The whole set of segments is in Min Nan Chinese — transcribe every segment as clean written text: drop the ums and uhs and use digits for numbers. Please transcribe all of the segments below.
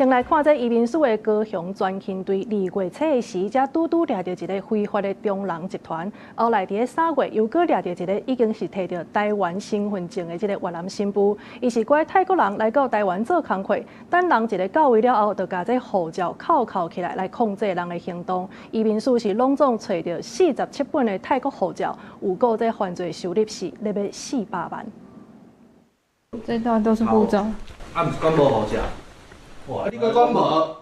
先來看這移民署的高雄專勤隊2月初的時，才拄拄掠著一个非法的中人集團。後來佇咧3月又閣掠著一个已經是提著台灣身份證的這个越南新婦，伊是拐泰國人來到台灣做工課，等人一个到位了後，就共這護照扣扣起來來控制人的行動。移民署是攏總揣著47本的泰國護照，預估這犯罪收入是咧欲400萬。這段都是護照。啊，毋是講無護照。哇！你閣講無？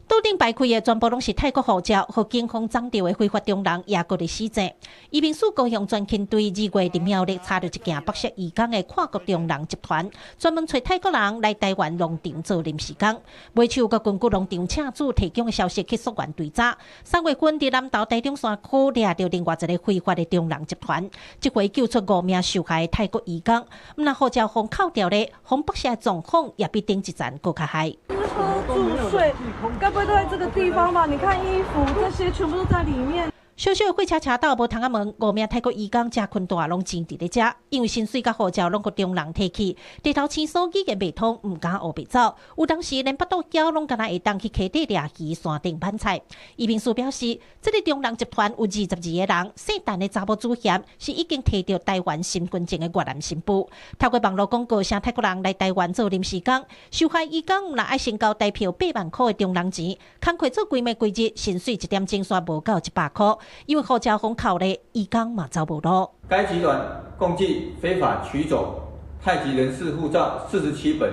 桌頂擺開的全部攏是泰國護照，予警方掌著的非法中人也閣佇死戰。移民署高雄專勤隊2月佇苗栗查著一件剝削移工的跨國中人集團，專門揣泰國人來台灣農場做臨時工。尾手閣根據農場車主提供的消息去溯源追查。3月份佇南投台中山區掠著另外一个非法的中人集團，這回救出五名受害的泰國移工，毋但護照予扣掉咧，予剝削的狀況也比頂一層閣較害。喝住睡，該不會都在這個地方吧？你看衣服這些全部都在裡面。小小的貨車車斗無窗仔門，五名泰國移工食睏蹛攏擠佇咧遮，因為薪水佮護照攏予中人提去，地頭生疏語言袂通，毋敢烏白走。有當時連腹肚枵攏干焦會當去溪底掠魚、山頂挽菜。移民署表示，這个中人集團有22個人，姓陳的查某主嫌是已經提著台灣身份證的越南新婦。透過網路廣告，請泰國人來台灣做臨時工，受害移工若愛先交台票8萬箍的中人錢，工課做幾暝幾日，薪水一點鐘煞無夠100箍。因為護照予扣咧，移工嘛走無路。該集團共計非法取走泰籍人士護照47本，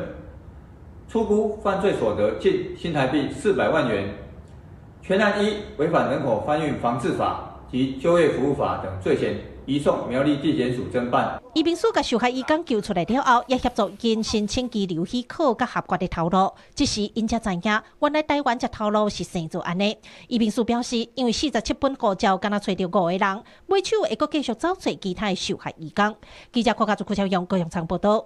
初估犯罪所得近新台幣400萬元。全案依違反人口販運防制法及就業服務法等罪嫌，移送苗栗地檢署偵辦。移民署共受害移工救出來了後，也協助𪜶申請居留許可佮合法的頭路。這時𪜶才知影，原來台灣這頭路是生做按呢。移民署表示，因為47本護照，干焦揣著五个人，尾手會閣繼續走揣其他的受害移工。記者郭家祖、郭超勇高雄場報道。